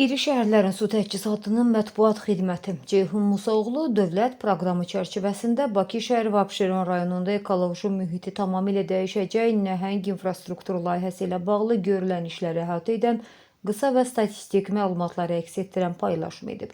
İri şəhərlərin su təchizatının mətbuat xidməti Ceyhun Musaoğlu dövlət proqramı çərçivəsində Bakı şəhəri və Abşeron rayonunda ekoloji mühiti tamamilə dəyişəcək nəhəng infrastruktur layihəsi ilə bağlı görülən işləri əhatə edən qısa və statistik məlumatları əks etdirən paylaşım edib.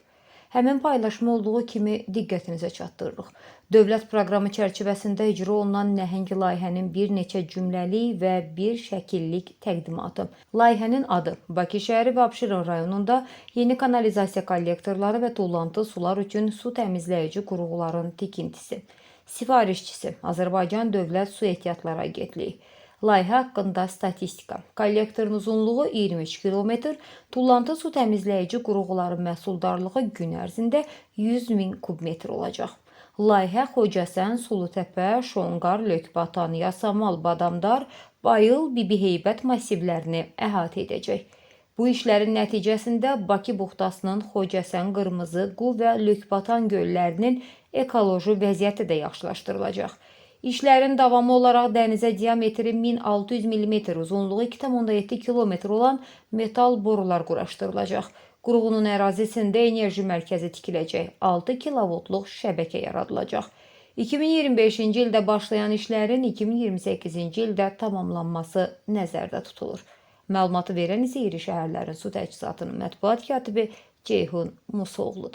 Həmin paylaşımı olduğu kimi diqqətinizə çatdırırıq. Dövlət proqramı çərçivəsində icra olunan nəhəng layihənin bir neçə cümləlik və bir şəkillik təqdimatı. Layihənin adı: Bakı şəhəri və Abşeron rayonunda yeni kanalizasiya kollektorları və tullantı sular üçün su təmizləyici qurğuların tikintisi. Sifarişçisi: Azərbaycan Dövlət Su Ehtiyatları Agentliyi. Layihə haqqında statistika. Kollektorun uzunluğu 23 kilometr, tullantı su təmizləyici qurğuların məhsuldarlığı gün ərzində 100 min kubmetr olacaq. Layihə Xocəsən, Sulutəpə, Şonqar, Lökbatan, Yasamal, Badamdar, Bayıl, Bibiheybət massivlərini əhatə edəcək. Bu işlərin nəticəsində Bakı buxtasının Xocəsən, Qırmızı, Qu və Lökbatan göllərinin ekoloji vəziyyəti də yaxşılaşdırılacaq. İşlərin davamı olaraq dənizə diametri 1600 mm, uzunluğu 2,7 km olan metal borular quraşdırılacaq. Qurğunun ərazisində enerji mərkəzi tikiləcək. 6 kilovoltluq şəbəkə yaradılacaq. 2025-ci ildə başlayan işlərin 2028-ci ildə tamamlanması nəzərdə tutulur. Məlumatı verən isə İri şəhərlərin su təchizatının mətbuat katibi Ceyhun Musaoğludur.